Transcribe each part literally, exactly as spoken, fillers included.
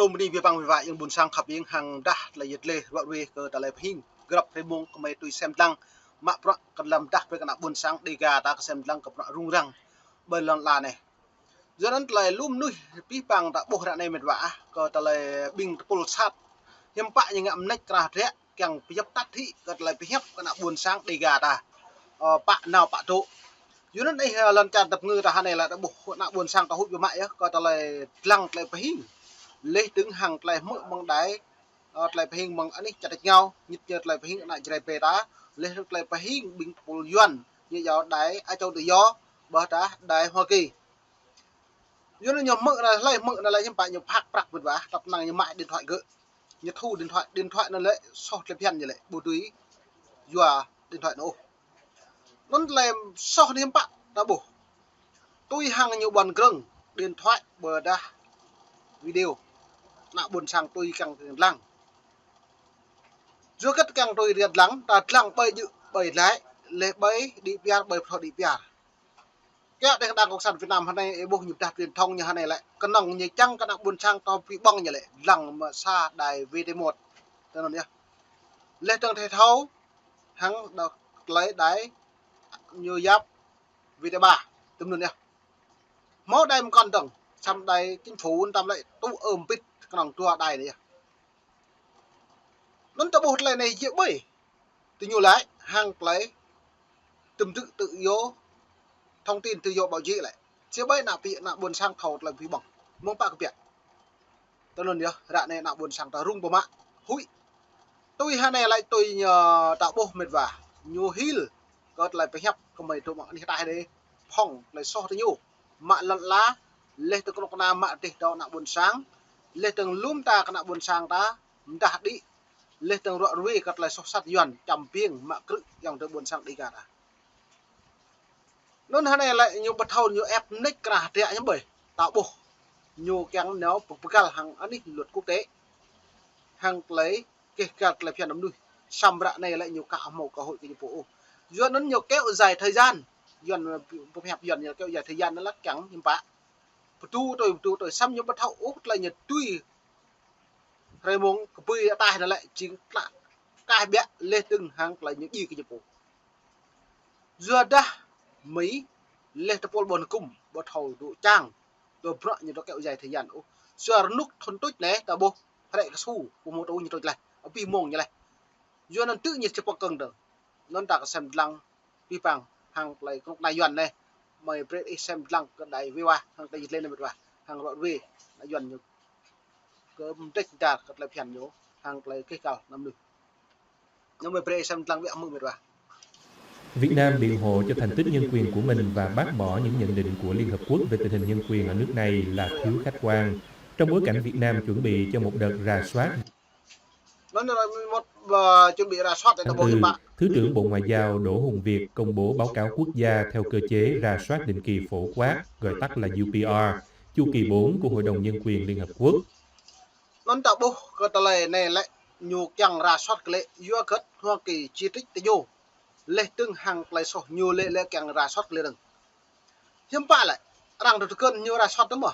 Lŏm bơni abih bang wai wa yang ƀôn sang khăp ing hăng dah tơlơi yet lĕ ruă ruê kơ tơlơi pơhing. Grăp hrơi mông kơmơi tui sem dlăng mă bruă kơ lăm dah brơi kơ ană ƀôn sang Dega ta kơ sem dlăng kơ bruă rŭng răng ƀơi lŏn ala anai. Yua anŭn tơlơi lŏm mơnuih abih bang ta ƀuh ră anai met wa ah, kơ tơlơi ƀing tơpul sat hiư̆m pă ñu ngă mơneč krah drek kiăng pơyơ̆p tăt hĭ kơ tơlơi pơhiăp kơ ană ƀôn sang Dega ta. Ơ, pă nao pă dŏ. Yua anŭn ih, ơ, lŏn čar tơpơngư ta hơnai lĕ ta ƀuh ană ƀôn sang ta huĭ biă mă yơh, kơ tơlơi dlăng tơlơi pơhing. Leh tơ̆ng hăng tơlơi hmư̆ mơ̆ng đài, ơ, tơlơi pơhing mơ̆ng anih čar tač ngao, ñit ñu tơlơi pơhing ană Jrai ƀe ta, leh tơ̆ng tơlơi pơhing ƀing tơpul Yuan, ñu yua đài, a čô tơ yua, ƀôdah đài Hoa Kỳ. Yua anŭn ñu hmư̆ anai, hlơi hmư̆ anai lĕ hiư̆m pă ñu phak prăk met wa, tăp năng ñu mă điện thoại gơ̆. Ñu thu điện thoại, điện thoại anŭn lĕ soh tơlơi phiăn ñu lĕ, ƀu dưi yua điện thoại anŭn ôh. Anŭn tơlơi soh anai hiư̆m pă ta ƀuh. Tui hăng ñu ƀuăn grơ̆ng điện thoại ƀôdah video. Ană ƀôn sang tui kiăng dlăng. Yua hơget kiăng tui dlăng, ta dlăng ƀơi djơ̆, ƀơi glaĭ, leh ƀơi đĭ piar, ƀơi pơtô đĭ piar. Kiăng đeh đang cộng sản Việt Nam hơnai, ih ƀuh ñu pơdah truyền thông ñu hơnai lĕ. Kơnơ̆ng ñu čang kơ ană ƀôn sang ta pi ƀơ̆ng ñu lĕ. Dlăng mă sa đài VTV một. Tơ anŭn yơh. Leh tơ̆ng thê thâo, hăng đa-, tơlơi đài ñu yap VTV ba. Tơ anŭn yơh. Hmâo đài mơkŏn dơ̆ng, săm đài chính phủ tam lĕ tŭ ơm bit kơnơ̆ng dua đài anai yơh. Anŭn ta ƀuh tơlơi anai jĕ ƀơi. Tơ ñu lĕ hăng tơlơi tơm tự, tự do thông tin, tự do báo chí lĕ. Jĕ ƀơi ană pi, ană ƀôn sang thâo tơlơi pi ƀơ̆ng. Mơ̆ng pă kơ biă. Tơ anŭn yơh, ră anai ană ƀôn sang ta rŭng biă mă. Huĭ. Tui hơnai lĕ tui ñu ta ƀuh met wa. Ñu hil kơ tơlơi pơhiăp kơmơi tŭ mă anih ataih đĕ. Phŏng tơlơi soh tơ ñu. Mă lŏn ala, leh tơ̆ng kơnuk kơna mă tih tơ ană ƀôn sang, leh tơ̆ng lŏm ta kơ ană ƀôn sang ta, mơdah đĭ, leh tơ̆ng ruă ruê kơ tơlơi soh sat Yuan, čăm piêng, mă krư̆ yang tơ ƀôn sang Dega ta. Anŭn hơnai lĕ ñu pơthâo ñu ĕp mơneč krah drek ñu ƀơi. Ta ƀuh. Ñu kiăng nao pơgăl hăng anih luật quốc tế. Hăng tơlơi keh găl tơlơi phiăn mơnuih. Săm ră anai lĕ ñu ka hmâo cơ hội kơ ñu pô ôh. Yua anŭn ñu kéo dài thời gian. Yuan, pơhiăp Yuan ñu kéo dài thời gian anŭn lĕ kiăng hiư̆m pă. Pơtŭ tui, pơtŭ tui. Săm ñu pơthâo ôh tơlơi ñu tui hrơi mông kơ ƀơi ataih anŭn lĕ jing tlă kah biă leh tơ̆ng hăng tơlơi ñu djai kơ ñu pô. Yua dah Mi leh tơpul ƀôn hơkŭm, ƀu thâo dŏ čang, dŏ bruă ñu dŏ kéo dài thời gian ôh. Yua rơnŭk thŭn tuč anai, ta ƀuh, hrĕ kơ su, ƀu hmâo tŭ ñu tuč leh, abih mông ñu leh. Yua anŭn tŭ ñu či pơkơ̆ng dơ̆ng. Anŭn ta kơ sem dlăng, abih bang, hăng tơlơi kơnuk kơna Yuan anai, mơi brơi ih sem dlăng kơ đài wai wa, hăng tơlơi yet lĕ anai met wa, hăng ruă ruê, ană Yuan ñu kơ mơdrĕč dar kơ tơlơi phiăn ñu, hăng tơlơi keh găl ană mơnuih. Ñu mơi brơi sem dlăng wơ̆t mơ̆ met wa. Việt Nam biện hộ cho thành tích nhân quyền của mình và bác bỏ những nhận định của Liên Hợp Quốc về tình hình nhân quyền ở nước này là thiếu khách quan, trong bối cảnh Việt Nam chuẩn bị cho một đợt rà soát. Anŭn anai một, ơ, chuẩn bị rà soát để Tháng nó bổ sung tư, bạ. Thứ trưởng Bộ Ngoại giao Đỗ Hùng Việt công bố báo cáo quốc gia theo cơ chế rà soát định kỳ phổ quát, gọi tắt là U P R, chu kỳ bốn của Hội đồng Nhân quyền Liên Hợp Quốc. Anŭn ta ƀuh kơ tơlơi anai lĕ ñu kiăng rà soát kơ lĕ, yua hơget Hoa Kỳ chỉ trích tơ ñu. Leh tơ̆ng hăng tơlơi soh ñu lĕ lĕ kiăng rà soát kơ lĕ dơ̆ng. Hiư̆m pă lĕ, arăng tơ tơkơn ñu rà soát tơ mơ̆.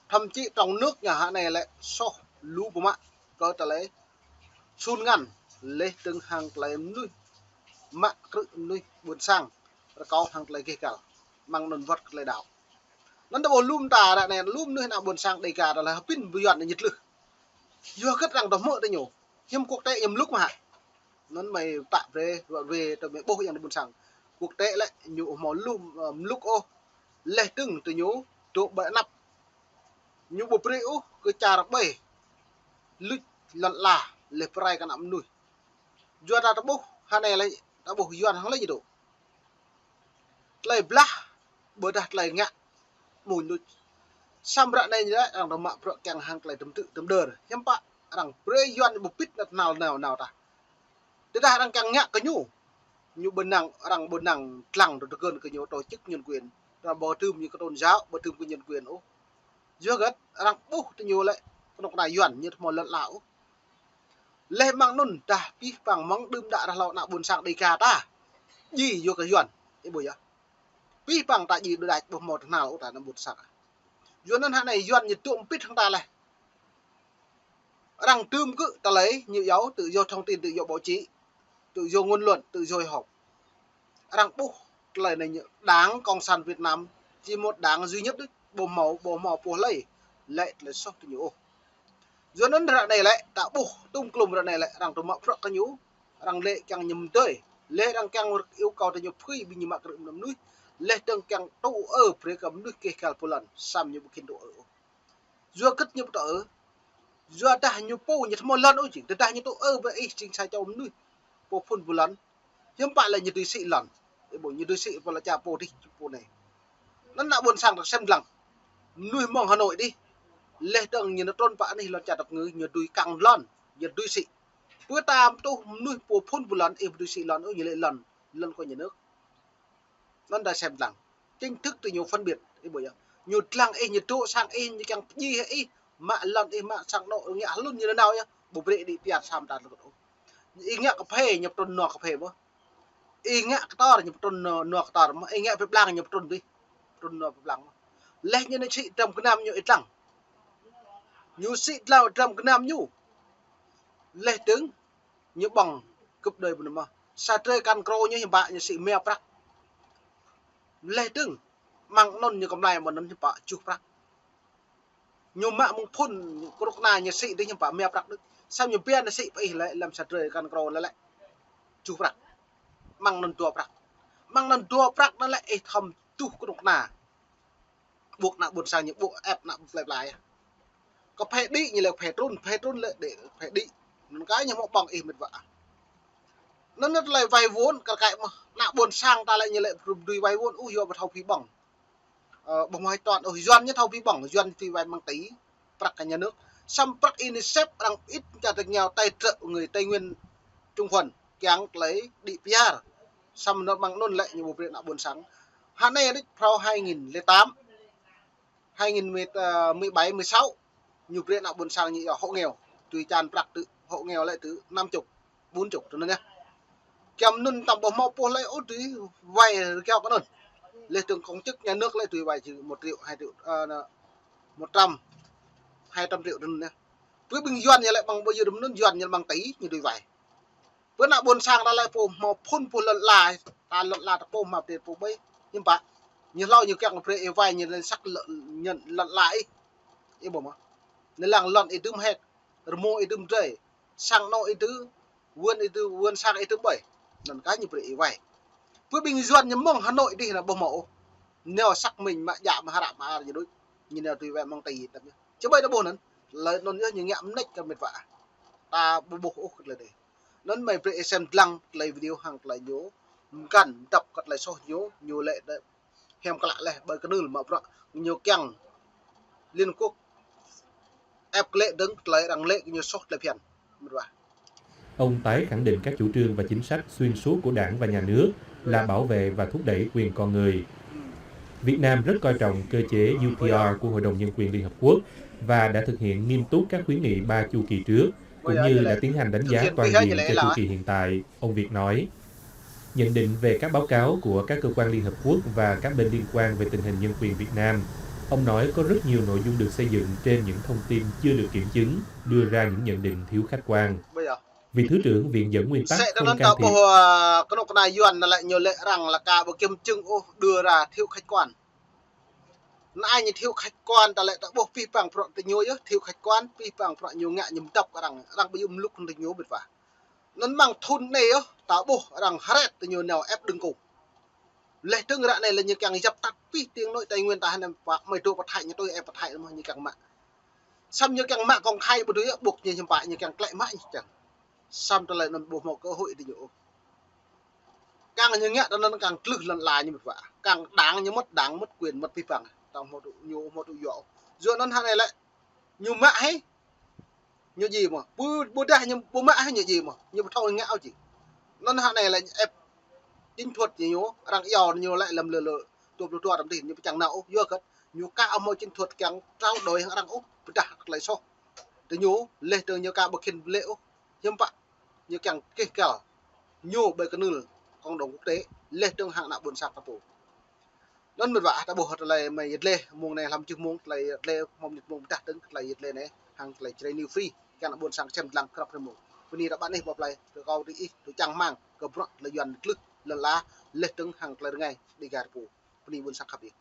Thậm chí trong nước ñu hơnai lĕ soh lu biă mă kơ tơlơi sun ngăn leh tơ̆ng hăng tơlơi mơnuih mă krư̆ mơnuih ƀôn sang rơkâo hăng tơlơi keh găl. Mơ̆ng anŭn wơ̆t kơ tơlơi đaŏ. Anŭn ta ƀuh lŏm ta ră anai, lŏm mơnuih ană ƀôn sang Dega ta lĕ hơpĭn ƀu Yuan ñu tlưh. Yua hơget arăng dŏ hmư̆ tơ ñu. Hiư̆m quốc tế ñu mlŭk mơ̆ hă. Anŭn mơi tă brơi, ruă ruê tơ mơi ƀuh yang ƀôn sang. Quốc tế lĕ ñu hmâo lŏm, ơ, mlŭk ôh. Leh tơ̆ng tơ ñu, dŏ ƀơi anăp. Ñu ƀu brơi ôh kơ čar ƀơi luč lŏn ala, leh pơrai kơ ană mơnuih. Yua ta ta ƀuh, hơnai lĕ, ta ƀuh Yuan hăng lĕ ñu dŏ. Tơlơi blah, ƀôdah tơlơi ngă, mơ̆ ñu. Săm ră anai ñu lĕ, arăng dŏ mă bruă kiăng hăng tơlơi tơm tự tơm đơr. Hiư̆m pă, arăng brơi Yuan ƀu pĭt năt nao nao nao ta. Tơdah arăng kiăng ngă kơ ñu. Ñu ƀu năng, arăng ƀu năng dlăng tơ tơkơn kơ ñu tổ chức nhân quyền. Arăng ƀu tơm ñu kơ tôn giáo, ƀu tơm kơ nhân quyền ôh. Yua hơget, arăng ƀuh tơ ñu lĕ, kơnuk kơna Yuan, ñu tơ hmâo lŏn ala ôh. Leh mơ̆ng anŭn dah abih bang mơ̆ng đưm đă rah hlâo ană ƀôn sang Dega ta. Djai yua kơ Yuan, ih ƀuh yơh. Abih bang ta djai đuaĭ đač ƀu hmâo tơhnal ôh ta ană ƀôn sang. Yua anŭn hơnai Yuan ñu tŭ pĭt hăng ta leh. Arăng tơm kơ tơlơi ñu iâu tự do thông tin, tự do báo chí, tự do ngôn luận, tự do hội họp. Arăng ƀuh tơlơi anai ñu Đảng Cộng sản Việt Nam, či một đảng duy nhất đôč, ƀu hmâo, ƀu hmâo pô hlơi lĕ tơlơi soh tơ ñu ôh. Yua anŭn ră anai lĕ, ta ƀuh tơm klum ră anai lĕ, arăng tŭ mă bruă kơ ñu, arăng lĕ kiăng ñu mơdơi, lĕ arăng kiăng yêu cầu tơ ñu phưi ƀing ñu mă krư̆ mơnuih, lĕ dơ̆ng kiăng tŭ ư brơi kơ mơnuih keh kăl pô lŏn, samơ̆ ñu ƀu khĭn tŭ ư ôh. Yua hơgĕt ñu ƀu tŭ ư? Yua dah ñu pô ñu ƀu hmâo lŏn ôh jing, tơdah ñu tŭ ư brơi ih jing sa čô mơnuih pô phŭn pô lŏn, hiư̆m pă lĕ ñu dưi sĭ lŏn. Ih ƀuh ñu dưi sĭ pô lŏn čar pô dih pô anai. Anŭn ană ƀôn sang ta sem lăng. Mơnuih mơ̆ng Hà Nội dih. Lĕ dơ̆ng ñu nao trŭn pơ anih lŏn čar tơpơngư, ñu dưi kăng lŏn, ñu dưi sĭ. Pơ ta tuh mơnuih pô phŭn pô lŏn, ih ƀu dưi sĭ lŏn ôh, ñu lĕ lŏn, lŏn kơ nhà nước. Anŭn ta sem lăng. Chính thức tơ ñu phân biệt, ih ƀuh yơh. Ñu lăng ih, ñu dŏ sang ih, ñu kiăng pơdjai ih, mă lŏn ih, mă sang anŏ, ngă hlŭn ñu nanao yơh, ƀu brơi đĭ piar sam ta lơkŭt ôh. Ih ngă kơphê, ñu pơtrŭn nua kơphê mơ̆n. Ih ngă kơtor, ñu pơtrŭn nua, nua kơtor mơ̆n. Ih ngă pơblang, ñu pơtrŭn dih. Pơtrŭn nua pơblang mơ̆n. Lĕ ñu anai sĭ dram gơnam ñu ih lăng. Ñu sĭ dram, dram gơnam ñu. Lĕ dơ̆ng ñu ƀơ̆ng gấp đôi ƀu nao mơ̆n. Sa drơi kăn krô ñu hiư̆m pă ñu sĭ mia prăk. Lĕ dơ̆ng, mơ̆ng anŭn ñu kơmlai mơ̆ng anŭn hiư̆m pă juh prăk. Ñu mă mơ̆ng phŭn, kơnuk kơna ñu sĭ dih hiư̆m pă mia prăk đôč. Samơ̆ ñu biă ñu sĭ pơ ih lĕ, lăm sa drơi kăn krô lĕ lĕ juh prăk. Mơ̆ng anŭn dua prăk. Mơ̆ng anŭn dua prăk anŭn lĕ ih thâo tuh kơnuk kơna. Ƀuh ană ƀôn sang ñu ƀuh ĕp ană plơi pla yơh. Kơphê đĭ ñu lĕ kơphê trŭn, kơphê trŭn lĕ đĭ kơphê đĭ. Anŭn kơ ñu hmâo ƀơ̆ng ih mĕt wa. Anŭn tơlơi wai vốn, kar kaĭ mơ̆n. Ană ƀôn sang ta lĕ ñu lĕ ƀu dưi wai vốn ôh, yua ƀu thâo phi ƀơ̆ng. Ơ, ƀu hmâo hơč tuan ôh, Yuan ñu thâo phi ƀơ̆ng, Yuan phi wai mơ̆ng tỉ, prăk kơ nhà nước. Samơ̆ prăk UNICEF arăng ít cho tơ ñu tài trợ người Tây Nguyên Trung Phần, kiăng tơlơi đĭ piar. Samơ̆ anŭn mơ̆ng anŭn lĕ ñu ƀu brơi ană ƀôn sang. Hơnai đôč phrâo hai nghìn lẻ tám, hai nghìn mười, ơ, mười bảy, mười sáu, ñu brơi ană ƀôn sang ñu iâu hộ nghèo. Tui čan prăk tơ hộ nghèo lĕ tơ năm chục, bốn chục tơ anŭn yơh. Kiăng anŭn tăm ƀu hmâo pô hlơi ôh dưi wai rơkiao kơ anŭn. Lĕ dơ̆ng công chức nhà nước lĕ dưi wai či một triệu, hai triệu, ơ, anŭn, một trăm, hai trăm triệu tơ anŭn yơh. Pơ ƀing Yuan ñu lĕ mơ̆ng ƀu yơh tơ anŭn, Yuan ñu mơ̆ng tỉ ñu dưi wai. Pơ ană ƀôn sang ta lĕ pô hmâo phŭn pô lŏn ala, ta lŏn ala ta pô hmâo pơtê pô ƀai. Hiư̆m pă? Ñu hlâo ñu kiăng brơi ih wai ñu lĕ săk lŏn, ñu lŏn ala ih. Ih ƀuh mơ̆n. Ñu lăng lŏn ih dưm hek, rơmô ih dưm drơi, sang anŏ ih dưm, vườn ih dưm, vườn sang ih dưm ƀơi. Anŭn kơ ñu brơi ih wai. Pơ ƀing Yuan ñu mơ̆ng Hà Nội dih anŭn ƀu hmâo ôh. Nao xác minh mă djă mă hră mă ar ñu đôč. Ñu nao dưi wai mơ̆ng tỉ tăm yơh. Či ƀai ta ƀuh anŭn. Tơlơi anŭn yơh ñu ngă mơneč kơ mĕt wa. Ta ƀu ƀuh ôh kơ tơlơi anai. Anŭn mơi brơi ih sem lăng tơlơi video hăng tơlơi ñu. Mơkăn dăp kơ tơlơi soh ñu, ñu lĕ đe hiam klă lĕ ƀơi kơnưl mă bruă ñu kiăng Liên Quốc ĕp lĕ dơ̆ng tơlơi arăng lĕ ñu soh tơlơi phiăn. Mĕt wa. Ông tái khẳng định các chủ trương và chính sách xuyên suốt của Đảng và Nhà nước là bảo vệ và thúc đẩy quyền con người. Việt Nam rất coi trọng cơ chế U P R của Hội đồng Nhân quyền Liên Hợp Quốc và đã thực hiện nghiêm túc các khuyến nghị ba chu kỳ trước, cũng như đã tiến hành đánh giá toàn diện cho chu kỳ hiện tại, ông Việt nói. Nhận định về các báo cáo của các cơ quan Liên Hợp Quốc và các bên liên quan về tình hình nhân quyền Việt Nam, ông nói có rất nhiều nội dung được xây dựng trên những thông tin chưa được kiểm chứng, đưa ra những nhận định thiếu khách quan. Vị Thứ trưởng Viện dẫn nguyên tắc không can thiệp. Ơ, kơnuk kơna Yuan anŭn lĕ ñu lĕ arăng lăk ka ƀu kiểm chứng ôh, đưa ra thiếu khách quan. Anai ñu thiếu khách quan ta lĕ ta ƀuh pih păng bruă tơ ñu yơh, thiếu khách quan, pih păng bruă ñu ngă ñu mơdăp kơ arăng, arăng ƀu yua mlŭk tơ ñu mĕt wa. Anŭn mơ̆ng thŭn anai yơh, ta ƀuh arăng hret tơ ñu nao ĕp đơ̆ng kơ. Lĕ dơ̆ng ră anai lĕ ñu kiăng dập tắt pih tiếng nói Tây Nguyên ta hơnăm pă, mơi dŏ pơ Thái ñu tui ĕp pơ Thái mơ̆n ñu kiăng mă. Samơ̆ ñu kiăng mă công khai ƀu dưi yơh, ƀuh ñu hiư̆m pă ñu kiăng klĕ mă ñu čang. Samơ̆ tơlơi anŭn ƀu hmâo cơ hội tơ ñu ôh. Kiăng ñu ngă tơ anŭn kiăng tlưh lŏn ala ñu mĕt wa. Kiăng đảng ñu mơ̆t, đảng mơ̆t quyền mơ̆t pih păng. Tơl hmâo tŭ ñu hmâo tŭ yua. Yua anŭn hơnai lĕ ñu mă hĭ. Ñu djai mơ̆n. Ƀu, ƀôdah ñu ƀu mă hĭ ñu djai mơ̆n. Ñu ƀu thâo ngă ôh či. Anŭn hơnai lĕ ĕp chính thuet ñu, arăng iâu ñu lĕ lăm lơ lơ dua pluh dua tăm tih ñu ƀu čang nao ôh. Yua hơgĕt? Ñu ka ƀu hmâo chính thuet kiăng trao đổi hăng arăng ôh. Pơdah tơlơi soh tơ ñu, lĕ dơ̆ng ñu ka ƀu khĭn lĕ ôh. Hiư̆m pă ñu kiăng keh kăl ñu ƀơi kơnưl cộng đồng quốc tế, lĕ dơ̆ng hăng ană ƀôn sang ta pô. Anŭn mĕt wa, ta ƀuh tơlơi mơi yơh lĕ mông anai hlăm jưh mông tơlơi yơh lĕ mông mơnit mông pơdah dơ̆ng tơlơi yơh lĕ anai hăng tơlơi Jrai New Free. kiăng ƀôn sang čem dlăng krăp rơmô. Bơni ră ƀă anih ƀă plơi, rơkâo tơ ih, tơ čang rơmang, kơ bruă tơlơi Yuan klưh, lŏn ala, leh dơ̆ng hăng tơlơi rơngai, Dega rơpu. Bơni ƀôn sang khăp ih.